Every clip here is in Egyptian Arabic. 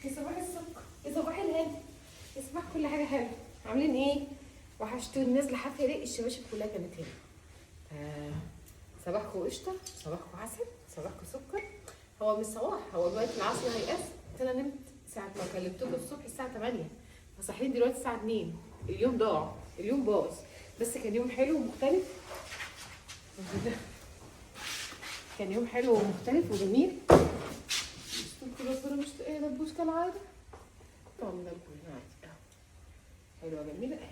يا صباح السكر، يا صباح الهنا، يا صباح كل حاجة حلوة. عاملين ايه؟ وحشتوني. نازله حافية ليه؟ الشباشب كلها كانت هنا. صباحكم قشطه، صباحكم عسل، صباحكم سكر. هو مش صباح، هو دلوقتي العصر هيقفل. انا نمت ساعة ما كلمتكم الصبح الساعة 8، فصاحيين دلوقتي الساعة 2. اليوم ضاع، اليوم باظ، بس كان يوم حلو ومختلف. كان يوم حلو ومختلف وجميل. مش ايه دبوس كالعادة. طبعا دبوس عادي اهو، حلوة جميلة اهي.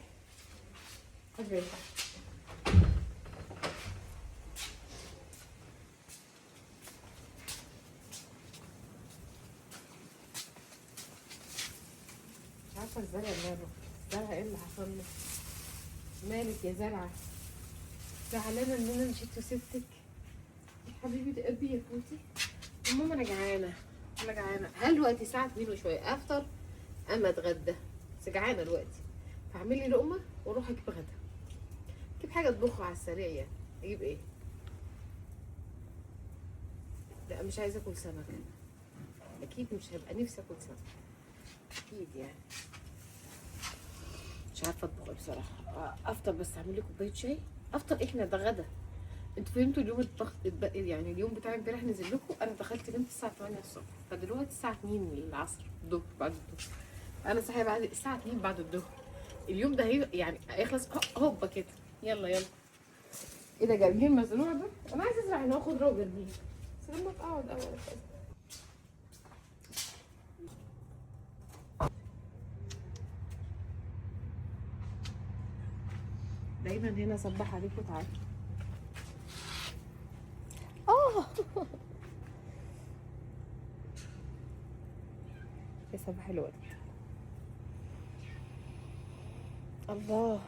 حاجة مش عارفه الزرع ماله، الزرع ايه اللي حصل له؟ مالك يا زرعه؟ زعلانة ان انا مشيت وسبتك يا حبيبي قلبي يا فوتي. المهم انا جعانة، انا جعانة. هل دلوقتي الساعة 2 وشوية، افطر اما اتغدى؟ بس جعانة دلوقتي، فاعمل لي لقمة واروح اجيب غدا، اجيب حاجة اطبخها على السريع يعني. اجيب ايه؟ لا مش عايزه اكل سمك، اكيد مش هبقى نفسي اكل سمك اكيد يعني. مش عارفه اطبخ ايه بصراحة. افطر بس اعمل لي كوباية شاي افطر. احنا ده غدا. انتوا فهمتوا اليوم الضغط يعني اليوم بتاع امبارح نزل لكم، انا دخلت نمت الساعة 8 الصبح، فدلوقتي الساعة 2 العصر الظهر بعد الظهر. انا صاحية بعد الساعة 2 بعد الظهر. اليوم ده هي يعني هيخلص هوبا كده. يلا يلا. ايه ده جرجير مزروع ده؟ انا عايزه ازرع هنا خضرة وجرجير، بس لما اقعد اول. دايما هنا صبح عليكم. تعالوا. يا صباح الورد. الله،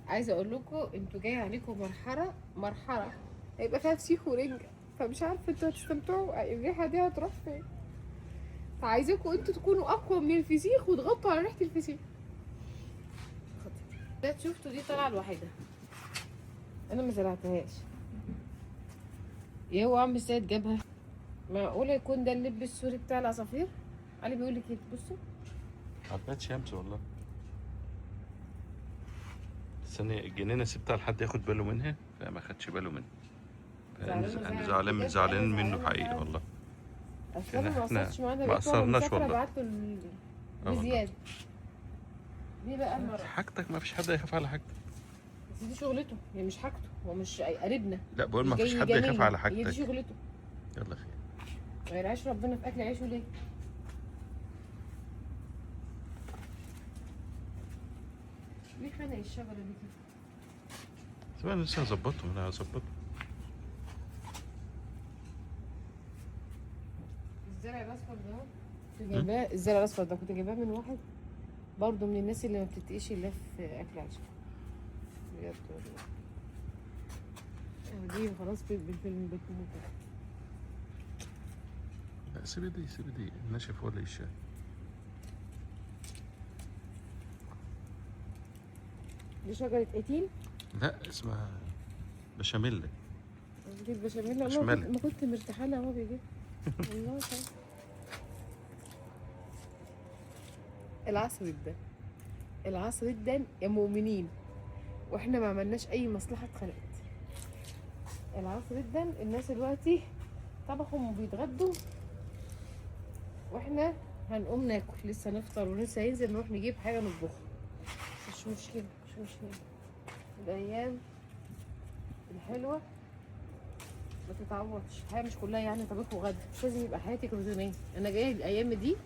عايزه اقول لكم انتوا جاي عليكم مرحلة هيبقى فيها فسيخ ورنجه، فمش عارفه انتوا هتستمتعوا الريحة دي هتروح فين. فعايزاكم انتوا تكونوا اقوى من الفسيخ وتغطوا على ريحه الفسيخ. ده شفتوا دي طالعه لوحدها، انا ما زرعتهاش. يا هو عم السيد جابها. معقولة يكون ده اللب السوري بتاع العصافير؟ علي بيقول لي كده. بصوا عباد شمس والله. استني الجنينة سبتها لحد ياخد باله منها، فما خدش باله منها. انا زعلان زعلان منه حقيقي والله. اصل انا ما قصرتش معانا، ما قصرناش والله. بعت له بزيادة. ليه بقى المرة؟ حاجتك ما فيش حد يخاف على حاجتك. بس دي شغلته، هي مش حاجته، هو مش قريبنا. لا بقول ما فيش حد يخاف على حاجتك، هي دي شغلته. يلا خير. ما يرعاش ربنا في اكل عيشه ليه؟ ليه خانق الشجرة دي كده؟ بس انا لسه هظبطهم، انا هظبطهم. الزرع الاصفر ده كنت جايباه، الزرع الاصفر ده كنت جايباه من واحد برضه من الناس اللي ما بتتقيش الا في اكل عيشها. بجد والله. دي خلاص بتموت. لا سيبي دي، سيبي دي ناشف ولا الشاي. دي شجرة 18؟ لا اسمها بشاميل. دي البشاميل. والله ما كنت مرتاحة لها وهو بيجيب. والله العصر ده، العصر ده يا مؤمنين، واحنا ما عملناش اي مصلحة اتخلقت. العصر ده الناس دلوقتي طبخوا وبيتغدوا، واحنا هنقوم ناكل لسه، نفطر ولسه هينزل نروح نجيب حاجة نطبخها. مش مشكلة، مش مشكلة. الايام الحلوة ما تتعوضش. الحياة مش كلها يعني طبيخ وغدا، مش لازم يبقى حياتك روتينيه. انا جاية الايام دي،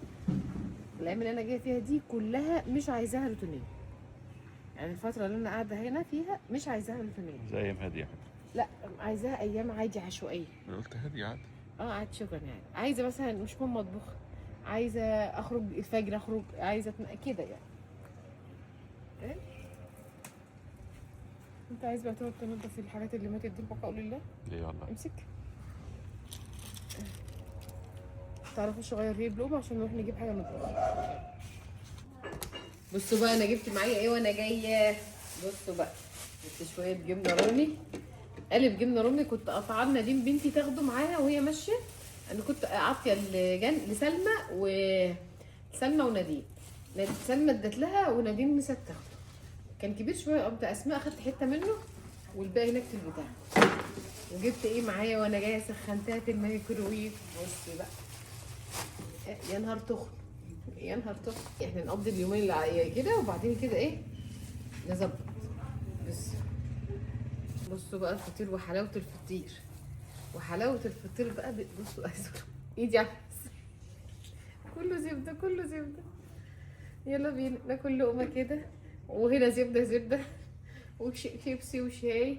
الايام اللي انا جاية فيها دي كلها مش عايزاها روتينيه. يعني الفترة اللي انا قاعدة هنا فيها مش عايزاها روتينيه. زي ايام هادية. لا عايزاها ايام عادي عشوائية. انا قلت هادية عادي. عادي شكرا. يعني عايزه مثلا مش مهم اطبخ، عايزه اخرج الفجر، اخرج، عايزه كده يعني. ايه انت عايز بقى تقعد تنضف الحاجات اللي ماتت دي؟ البقاء لله. ليه والله. امسك. تعرفوا اغير ريب لقمة عشان نروح نجيب حاجة نطبخها. بصوا بقى انا جبت معايا ايه وانا جاية. بصوا بقى، جبت شوية جبنه رومي، قالب جبنه رومي كنت قطعه لنادين بنتي تاخده معاها وهي ماشية، انا كنت عاطيه لجن لسلمى وسلمى ونادين. سلمى ادت لها ونادين نسيت تاخده، كان كبير شوية. قمت اسماء اخدت حتة منه والباقي هناك في البتاع. وجبت ايه معايا وانا جاية سخنتها في الميكروويف. بصي بقى يا نهار تخن، يا نهار تخن. احنا نقضي اليومين اللي كده وبعدين كده ايه نظبط. بس بصوا بقى الفطير وحلاوة الفطير، وحلاوة الفطير بقى. بصوا ايدي على كله زبدة، كله زبدة. يلا بينا ناكل لقمة كده. وهنا زبدة زبدة وشيبسي وشاي.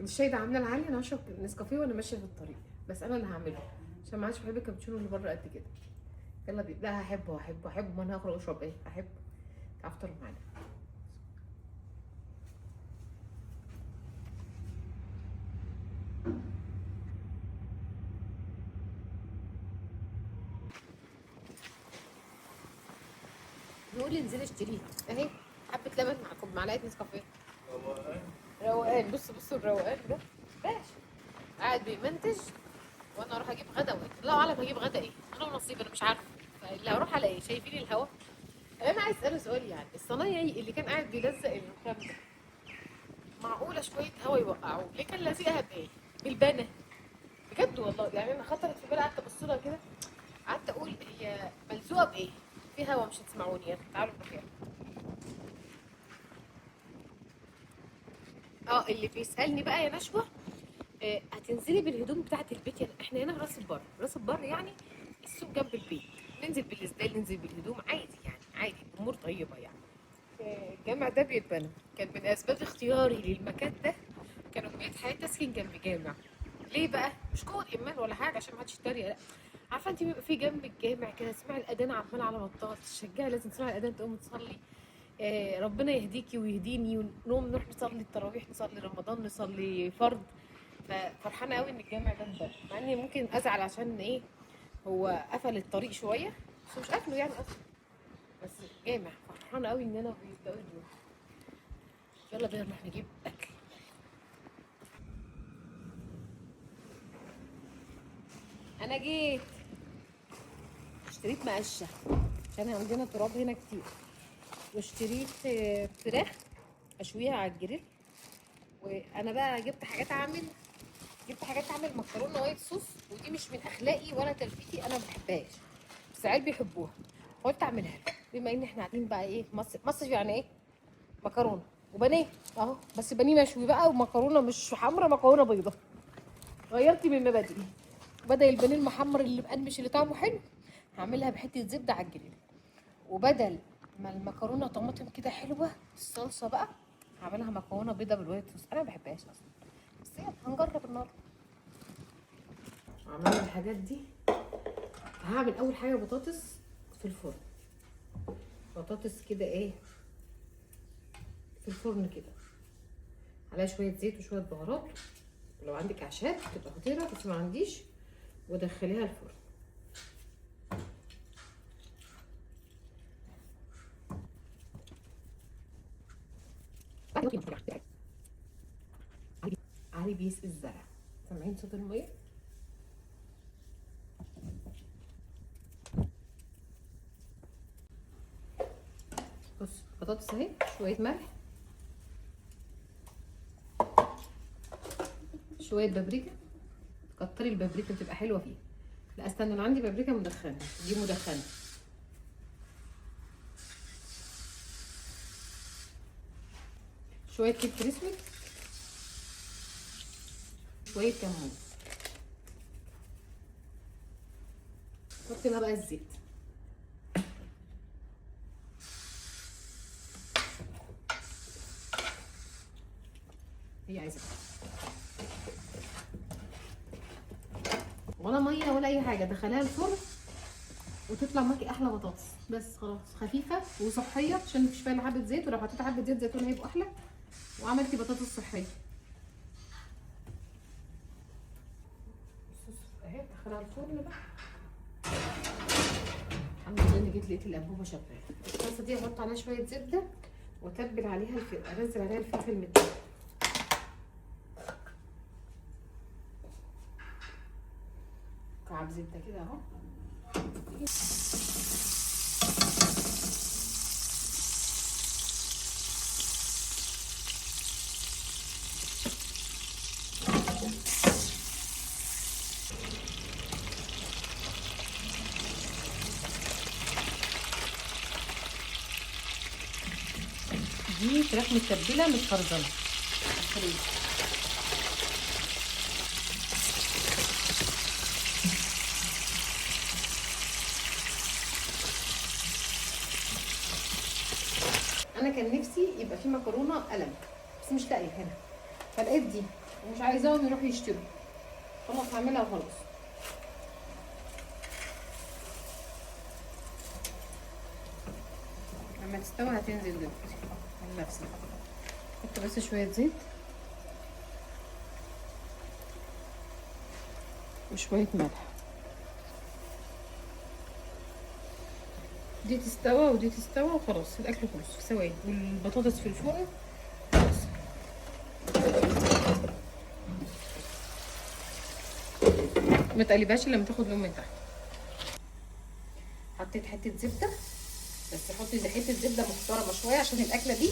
الشاي ده عامله العالي، انا هشرب نسكافيه وانا ماشية في الطريق، بس انا اللي هعمله عشان ما عادش بحب الكابتشينو اللي بره قد كده. يلا بينا. لا هحبه هحبه هحبه، ما انا هخرج اشرب ايه، هحبه. افطر معانا. بيقول لي انزلي اشتريه اهي، حبه لبن مع كوب معلقه نسكافيه. روقان. بص بصوا الروقان ده باشا قاعد بيمنتج، وانا اروح اجيب غدا. وايه الله اعلم هجيب غدا ايه، انا ونصيب انا مش عارفه اللي هروح على ايه. شايفين الهوا؟ انا عايز اساله سؤال، يعني الصنايعي اللي كان قاعد بيلزق الرخام ده، معقولة شوية هوا يوقعوه؟ ليه كان لازقها بايه؟ بالبنا بجد والله. يعني انا خطرت في بالي، قعدت ابص لها كده، قعدت اقول هي ملزوقه بايه؟ في هوا مش هتسمعوني. يلا تعالوا نروح. يلا. اللي بيسالني بقى يا نشوى، هتنزلي بالهدوم بتاعه البيت؟ يعني احنا هنا راس البر، راس البر يعني السوق جنب البيت، ننزل بالاسدال، ننزل بالهدوم عادي، يعني عادي، الامور طيبة يعني. الجامع ده بيتبنى، كان من اسباب اختياري للمكان ده كانوا بيت حياتي اسكن جنب جامع. ليه بقى؟ مش قوة ايمان ولا حاجة عشان ما حدش يتريق، لا. عارفه انت بيبقى في جنب الجامع كده تسمعي الاذان عمال على بطال، تشجعي لازم تسمعي الاذان تقومي تصلي. ربنا يهديكي ويهديني ونقوم نروح نصلي التراويح، نصلي رمضان، نصلي فرض. ففرحانه قوي ان الجامع ده اتبنى، مع اني ممكن ازعل عشان ايه، هو قفل الطريق شوية، بس مش قافله يعني اصلا، بس جامع. فرحانة قوي ان انا بيبداوا يبنوا. يلا بينا نروح نجيب اكل. انا جيت اشتريت مقشه عشان عندنا تراب هنا كتير، واشتريت فراخ اشويها على الجريل. وانا بقى جبت حاجات اعمل، جبت حاجات اعمل مكرونه white sauce، ودي مش من اخلاقي ولا تربيتي، انا ما بحبهاش بس العيال بيحبوها، فقلت اعملها لهم. بما ان احنا قاعدين بقى ايه في مصر، مصر يعني ايه مكرونه وبانيه اهو، بس بانيه مشوي بقى، ومكرونه مش حمرا، مكرونه بيضة. غيرت من مبادئي، بدل البانيه المحمر اللي مقرمش اللي طعمه حلو، هعملها بحته زبدة على الجريل. وبدل ما المكرونه طماطم كده حلوة الصلصه بقى، هعملها مكرونه بيضة بال white sauce. انا ما بحبهاش اصلا، بس يلا هنجرب النهارده. عملنا الحاجات دي. هعمل اول حاجة بطاطس في الفرن، بطاطس كده ايه في الفرن كده، عليها شوية زيت وشوية بهارات، ولو عندك اعشاب تبقى خطيرة، بس ما عنديش، ودخليها الفرن. علي بيسقي الزرع، سامعين صوت المية؟ بص بطاطس اهي، شوية ملح، شوية بابريكا، كتري البابريكا بتبقى حلوة فيها. لا استنى، انا عندي بابريكا مدخنه، دي مدخنه. شوية فلفل اسود، شوية كمون، حطي لها بقى الزيت. هي عايزه ولا مية ولا اي حاجة، دخليها الفرن وتطلع معاكي احلى بطاطس. بس خلاص، خفيفة وصحية عشان مفيش فيها حبه زيت، ولو حطيتي حبه زيت زيتون هيبقوا احلى. وعملتي بطاطس صحية. اهي دخلها الفرن بقى. الحمد لله اني جيت لقيت الانبوبة شغالة. الطاسه دي احط عليها شوية زبدة واتبل عليها الفلفل، انزل عليها الفلفل متبل. مكعب زبدة كده اهو. دي فراخ متبله متفرزنه. انا كان نفسي يبقى في مكرونه قلم بس مش لاقيه هنا، فلقيت دي ومش عايزاهم يروحوا يشتروا، خلاص هعملها وخلاص. لما تستوي هتنزل دلوقتي من نفسها. حط بس شوية زيت وشوية ملح. دي تستوى ودي تستوى وخلاص الاكل خلص في ثواني. والبطاطس في الفرن خلاص. ما تقلبهاش الا لما تاخد لون من تحت. حطيت حتة زبدة، بس حطي حتة زبدة محترمه شوية عشان الاكلة دي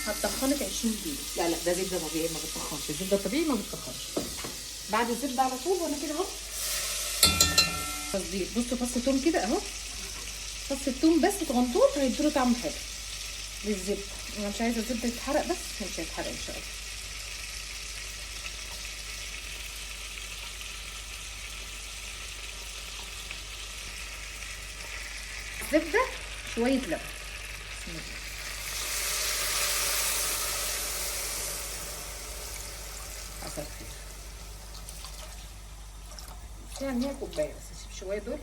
هتطخنك 20 كيلو. لا لا، ده زبدة طبيعي ما بتطخنش، الزبدة الطبيعي ما بتطخنش. بعد الزبدة على طول وانا كده اهو قصدي بصوا فص توم كده اهو، فص التوم بس تغنطوط هيديله طعم حلو للزبده. انا مش عايزه الزبدة تتحرق، بس مش هيتحرق ان شاء الله. الزبدة شوية لبن، بسم الله. حصل خير. يعني هي كوباية بس، اسيب شوية دول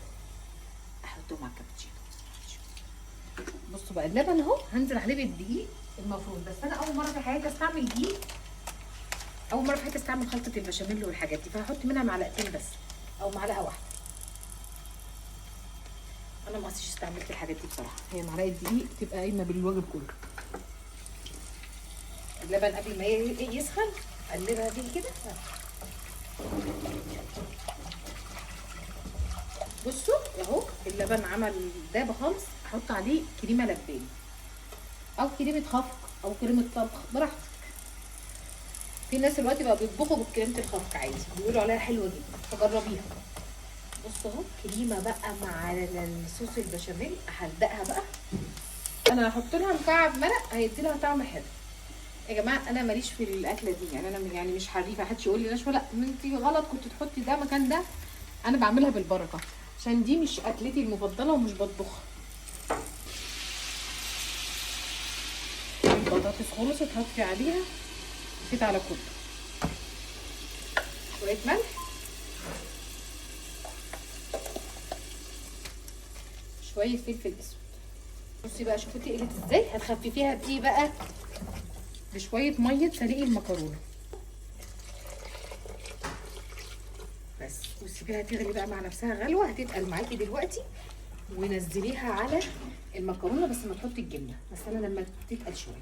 احطهم على الكابتشينو. بصوا بقى اللبن اهو هنزل عليه بالدقيق المفروض، بس انا اول مرة في حياتي استعمل دقيق، اول مرة في حياتي استعمل خلطه البشاميل والحاجات دي، فهحط منها معلقتين بس او معلقه واحدة. انا ما اصلش استعملت الحاجات دي بصراحة، هي معلقه دقيق تبقى قايمة بالواجب كله. اللبن قبل ما يسخن قلبها فيه كده. بصوا اهو اللبن عمل دابة خالص. احط عليه كريمة لباني او كريمة خفق او كريمة طبخ براحتك. في ناس دلوقتي بقى بيطبخوا بكريمه الخفق عادي، بيقولوا عليها حلوة جدا، فجربيها. بصوا اهو كريمة بقى مع الصوص البشاميل، احدقها بقى. انا هحط لها مكعب مرق هيدي لها طعم حلو. يا جماعة انا ماليش في الاكلة دي، يعني انا يعني مش حريفه، محدش يقول لي نشوى لا انت غلط كنت تحطي ده مكان ده. انا بعملها بالبركة عشان دي مش اكلتي المفضلة ومش بطبخها. البطاطس خلصت، هطفي عليها زيت على كله، شوية ملح، شوية فلفل اسود. بصي بقى شوفي تقلت ازاي. هتخففيها بايه بقى؟ بشوية مية سليق المكرونه بس، وسيبيها تغلي بقى مع نفسها غلوه، هتتقل معاكي دلوقتي. ونزليها على المكرونه بس ما تحطي الجبنة، بس انا لما تتقل شوية.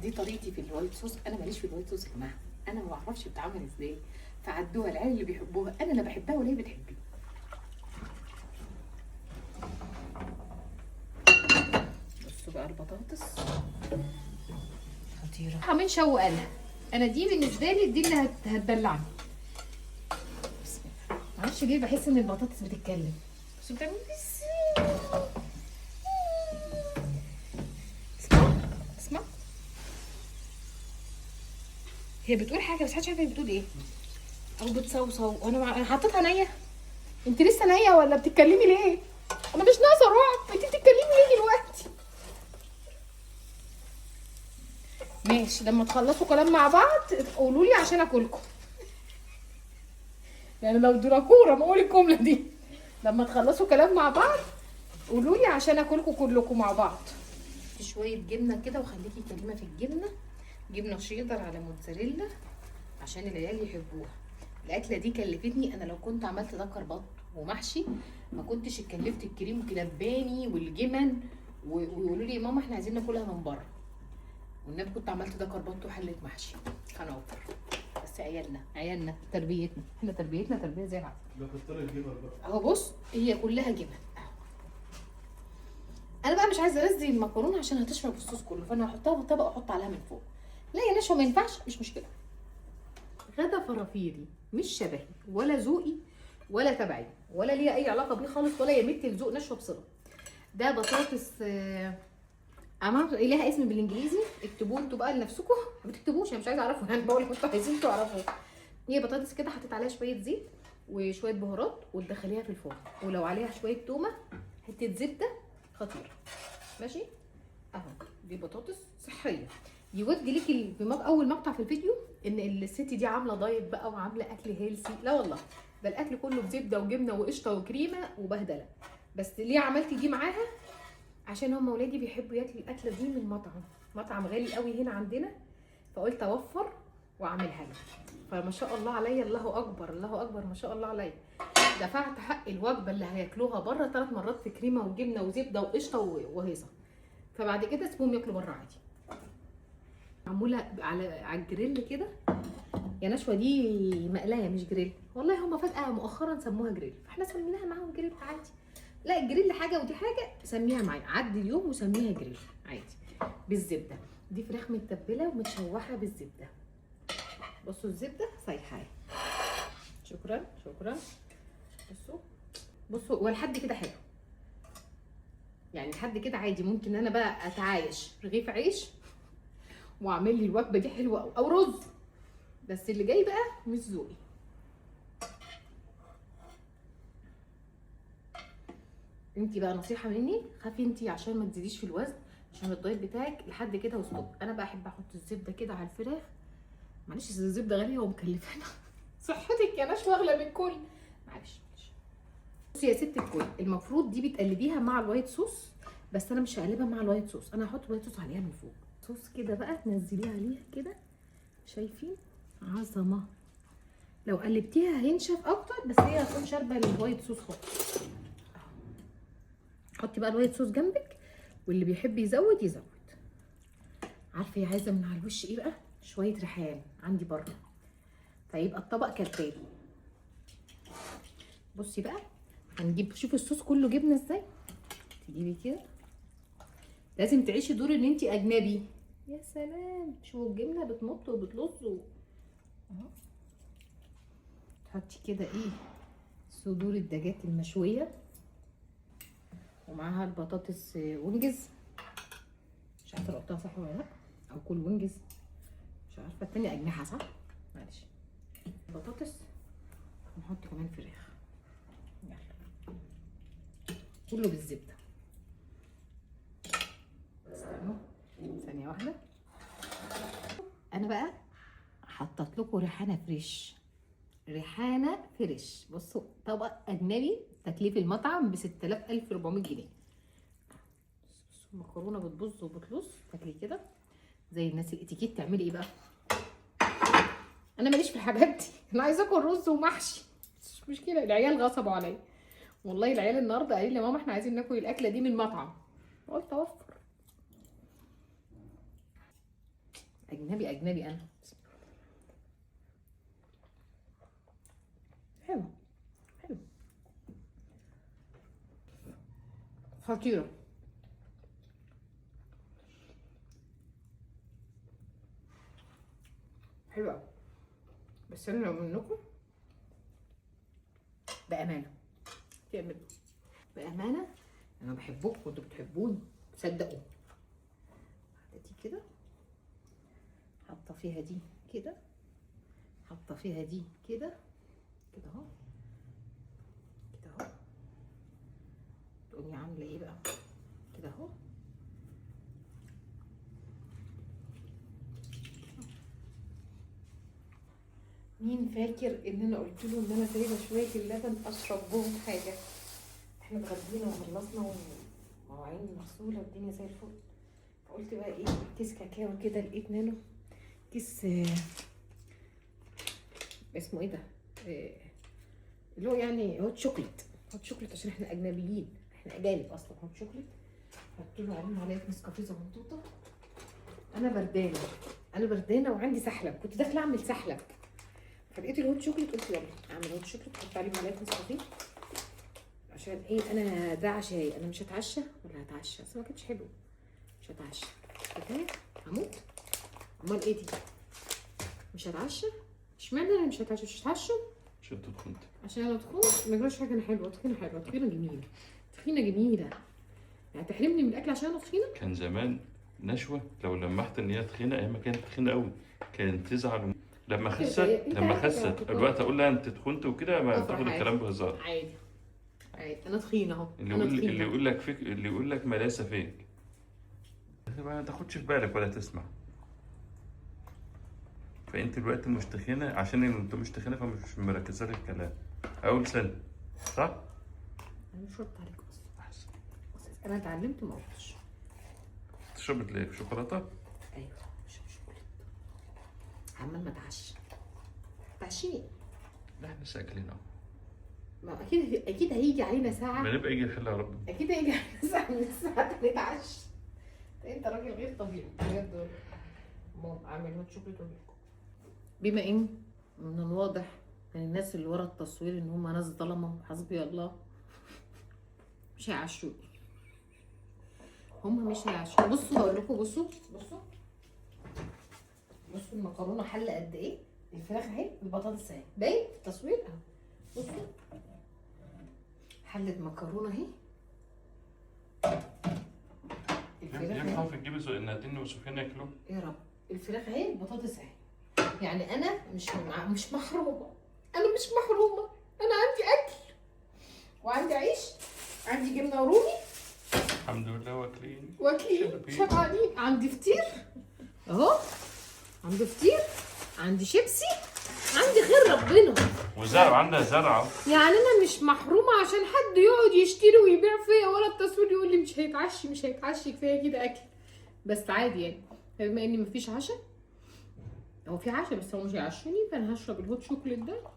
دي طريقتي في ال white sauce. انا ماليش في ال white sauce يا جماعة، انا ما بعرفش بتعمل ازاي، فعدوها العيال اللي بيحبوها، انا لا بحبها ولا هي بتحبني. بصوا بقى البطاطس خطيرة، من شوقها انا دي بالنسبة لي دي اللي هتدلعني. بسم الله. معرفش ليه بحس ان البطاطس بتتكلم، بس بتعمل بس. اسمع اسمع، هي بتقول حاجة بس محدش عارف هي بتقول ايه او بتصوصو. وانا انا حطيتها نيه. انت لسه نيه ولا بتتكلمي ليه؟ انا مش ناقصه رعب، انت بتتكلمي ليه دلوقتي؟ ماشي، لما تخلصوا كلام مع بعض قولوا لي عشان اكلكم. يعني لو دراكوره ما اقول الجملة دي، لما تخلصوا كلام مع بعض قولوا لي عشان اكلكم كلكم مع بعض. شوية جبنه كده، وخليكي كريمة في الجبنة، جبنه شيدر على موتزاريلا عشان العيال يحبوها. الاكلة دي كلفتني انا، لو كنت عملت دكر بط ومحشي ما كنتش اتكلفت الكريم كلباني والجبن ويقولوا لي ماما احنا عايزين ناكلها من بره. والنبي كنت عملت دكر بط وحله محشي كان اوفر. بس بس عيالنا، عيالنا تربيتنا، احنا تربيتنا تربيه زي العسل. لا كتر الجبن بقى. اهو بص هي كلها جبن اهو. انا بقى مش عايزه ارزي المكرونه عشان هتشرب الصوص كله، فانا هحطها في الطبق واحط عليها من فوق. لا يا نشوى ما ينفعش، مش مشكلة. غدا فرافيري مش شبهي ولا ذوقي ولا تبعي ولا ليا اي علاقة بيه خالص، ولا يمت لذوق نشوى بصله. ده بطاطس امام ليها اسم بالانجليزي، اكتبوه انتوا بقى لنفسكم، ما تكتبوش انا مش عايزه اعرفه، انا بقول لكم انتوا عايزين تعرفوه. هي بطاطس كده حطيت عليها شوية زيت وشوية بهارات وتدخليها في الفرن، ولو عليها شوية تومة حتة زبدة خطيرة. ماشي اهو دي بطاطس صحية. يودي ليكي اول مقطع في الفيديو ان الست دي عامله diet بقى وعامله اكل healthy، لا والله ده الاكل كله بزبده وجبنه وقشطه وكريمه وبهدله. بس ليه عملتي دي معاها؟ عشان هم ولادي بيحبوا ياكلوا الاكلة دي من مطعم غالي قوي هنا عندنا، فقلت اوفر واعملها لهم. فما شاء الله عليا، الله اكبر الله اكبر ما شاء الله عليا، دفعت حق الوجبة اللي هياكلوها بره 3 مرات في كريمة وجبنه وزبده وقشطه وهيصه. فبعد كده سيبهم ياكلوا بره عادي. معمولة على الجريل كده يا نشوى، دي مقلايه مش جريل والله، هما فجاة مؤخرا سموها جريل فاحنا سميناها معاهم جريل عادي. لا الجريل حاجة ودي حاجة، سميها معايا عدي اليوم وسميها جريل عادي بالزبده. دي فراخ متبله ومتشوحه بالزبده، بصوا الزبدة سايحه. شكرا شكرا. بصوا بصوا ولحد كده حلو يعني، لحد كده عادي. ممكن انا بقى اتعايش رغيف عيش واعمل لي الوجبة دي حلوة او رز، بس اللي جاي بقى مش ذوقي. انتي بقى نصيحة مني، خافي انتي عشان ما تزيديش في الوزن، عشان ال diet بتاعك لحد كده و stop. انا بقى احب احط الزبدة كده على الفراخ، معلش الزبدة غالية ومكلفانا صحتك يا نشوى اغلى من كل، معلش معلش. بصي يا ست الكل، المفروض دي بتقلبيها مع ال white sauce، بس انا مش هقلبها مع ال white sauce، انا هحط ال white sauce عليها من فوق. صوص كده بقى تنزليها عليها كده، شايفين عظمه. لو قلبتيها هينشف اكتر، بس هي هتكون شاربه ال white sauce خالص. حطي بقى ال white sauce جنبك، واللي بيحب يزود يزود. عارفه هي عايزه من على الوش ايه بقى؟ شوية ريحان عندي بره، فيبقى الطبق كالتالي. بصي بقى هنجيب، شوفي الصوص كله جبنه ازاي. تجيبي كده، لازم تعيشي دور ان انتي اجنبي. يا سلام، شوفوا الجبنة بتمط وبتلص اهو. تحطي كده ايه صدور الدجاج المشويه ومعاها البطاطس wings، مش عارفه لو قلتها صح ولا لا، او كل wings مش عارفه، التانية اجنحة صح، معلش. بطاطس، ونحط كمان فراخ، يلا كله بالزبده. استنوا ثانية واحدة، انا بقى حطيت لكم ريحانة fresh، ريحانة fresh. بصوا طبق اجنبي، تكليف المطعم ب 6400 جنيه. بصوا المكرونه بتبظ وبتلص، تاكلي كده زي الناس الاتيكيت. تعملي ايه بقى؟ انا ماليش في الحاجات دي، انا عايزه اكل رز ومحشي، مش مشكلة. العيال غصبوا عليا والله، العيال النهارده قالوا لي يا ماما احنا عايزين ناكل الاكلة دي من مطعم، قلت اوفر. اجنبي اجنبي انا. حلو حلو، خطيرة. حلوة أوي. بس انا لو منكم بأمانة تعملوا بأمانة، انا بحبكم وانتوا بتحبوني صدقوا. دي كده حاطه فيها دي كده، حاطه فيها دي كده كده اهو كده اهو. تقومي عامله ايه بقى؟ كده اهو. مين فاكر ان انا قلت له ان انا سايبه شوية اللبن اشرب بهم حاجة؟ احنا اتغدينا وخلصنا ومواعين مغسوله والدنيا زي الفل، فقلت بقى ايه، كيس كاكاو كده، لقيت نانو كيس اسمه ايه ده، اللي هو يعني hot chocolate، hot chocolate عشان احنا اجنبيين، احنا اجانب اصلا. hot chocolate حط له عليه معلقه نسكافيه زغنطوطه. انا بردانه، انا بردانه وعندي سحلب، كنت داخله اعمل سحلب، فلقيت ال hot chocolate، قلت يلا اعمل hot chocolate، احط عليه معلقه نسكافيه عشان ايه؟ انا ده عشاي، انا مش هتعشى ولا هتعشى، بس ما كانتش حلو، مش هتعشى كفاية هموت. امال ايه دي؟ مش هتعشى؟ اشمعنى انا مش هتعشى؟ مش هتعشى عشان تتخنت. عشان انا تخنت؟ ما يجراش حاجة، انا حلوة، تخينة، حلوة، تخينة جميلة، تخينة جميلة. يعني تحرمني من الاكل عشان انا تخينة؟ كان زمان نشوه لو لمحت ان هي تخينة، ايام ما كانت تخينة قوي كانت تزعل. لما خست، انت لما عارف خست يا الوقت اقول لها انت تخنت وكده، ما أفرح تاخد عادي. الكلام بهزار. عادي عادي، انا تخينة اهو. اللي انا يقول، تخينة. اللي يقول لك فيك، اللي يقول لك ما ليس فيك ما تاخدش في بالك ولا تسمع. فانت دلوقتي مش تخينة، عشان انت مش تخينة فمش مركزه لك الكلام. اول سنة صح؟ انا مش رد عليك اصلا. احسن. انا اتعلمت ما قلتش. تشرب ليه شوكولاتة؟ ايوه بشرب شوكولاتة عمال ما اتعشى. تعشيني. لا احنا لسه اكلين اهو. ما اكيد اكيد هيجي علينا ساعة. ما نبقى يجي الحل يا رب. اكيد هيجي علينا ساعة من الساعات نتعشى. انت راجل غير طبيعي بجد والله. ماما اعمل hot chocolate واجيلكم. بما ان من الواضح من الناس اللي ورا التصوير ان هم ناس ظلمه حسبي الله، مش هيعشوني، هم مش هيعشوني. بصوا هقول لكم، بصوا بصوا بصوا المكرونه حله قد ايه، الفراخ اهي، البطاطس اهي، باين في التصوير اهو. بصوا حله مكرونه اهي، الفراخ اهي. ينفع في تجيب نادين وسفيان ياكلوا؟ يا رب. الفراخ اهي، البطاطس اهي. يعني انا مش محرومة، انا مش محرومة، انا عندي اكل وعندي عيش، عندي جبنه رومي الحمد لله واكلين واكلين شبعانين، عندي فطير اهو، عندي فطير، عندي شيبسي، عندي خير ربنا. وزرع، عندها زرعه. يعني انا مش محرومة عشان حد يقعد يشتري ويبيع فيا ورا التصوير يقول لي مش هيتعشي مش هيتعشي، كفاية كده اكل بس عادي يعني. بما ان مفيش عشاء، هو في عشاء بس هو مش هيعشوني، فانا هشرب ال hot chocolate ده بارك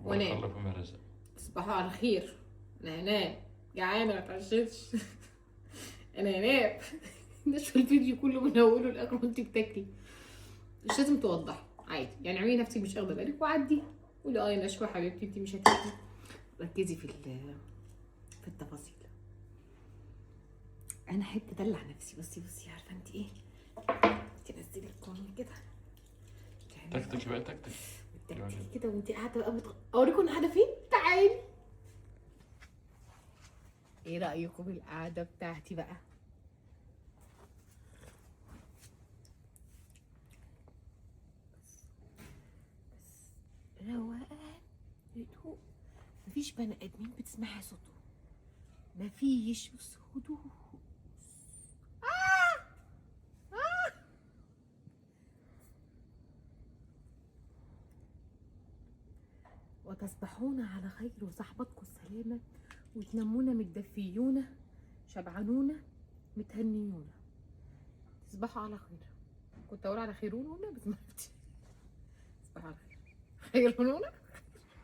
ونام. الله فيما رزق. تصبحوا على خير. انا هنام، جعانة ما اتعشيتش. انا هنام. نشوف الفيديو كله من اوله لاخره وانت بتاكلي. مش لازم توضحي، عادي يعني، اعملي نفسك مش واخده بالك وعدي، قولي اه يا نشوى حبيبتي انت مش هتاكلي. ركزي في التفاصيل. انا احب ادلع نفسي. بصي بصي، عارفه انت ايه؟ تنزلي القانون كده، تعملي تكتك بقى، تكتك تكتكي كده وانت قاعدة بقى اوريكم انا قاعدة فين. تعالي. ايه رايكم بالقعده بتاعتي بقى؟ بس بس روقان، هدوء، مفيش بني ادمين بتسمعي صوته، مفيش، بص هدوء. وتصبحون على خير وصحبتكم السلامة، وتنامون متدفيون شبعانون متهنيون. تصبحوا على خير. كنت اقول على خيرون بس ما عرفتش. تصبحوا على خير. خيرون.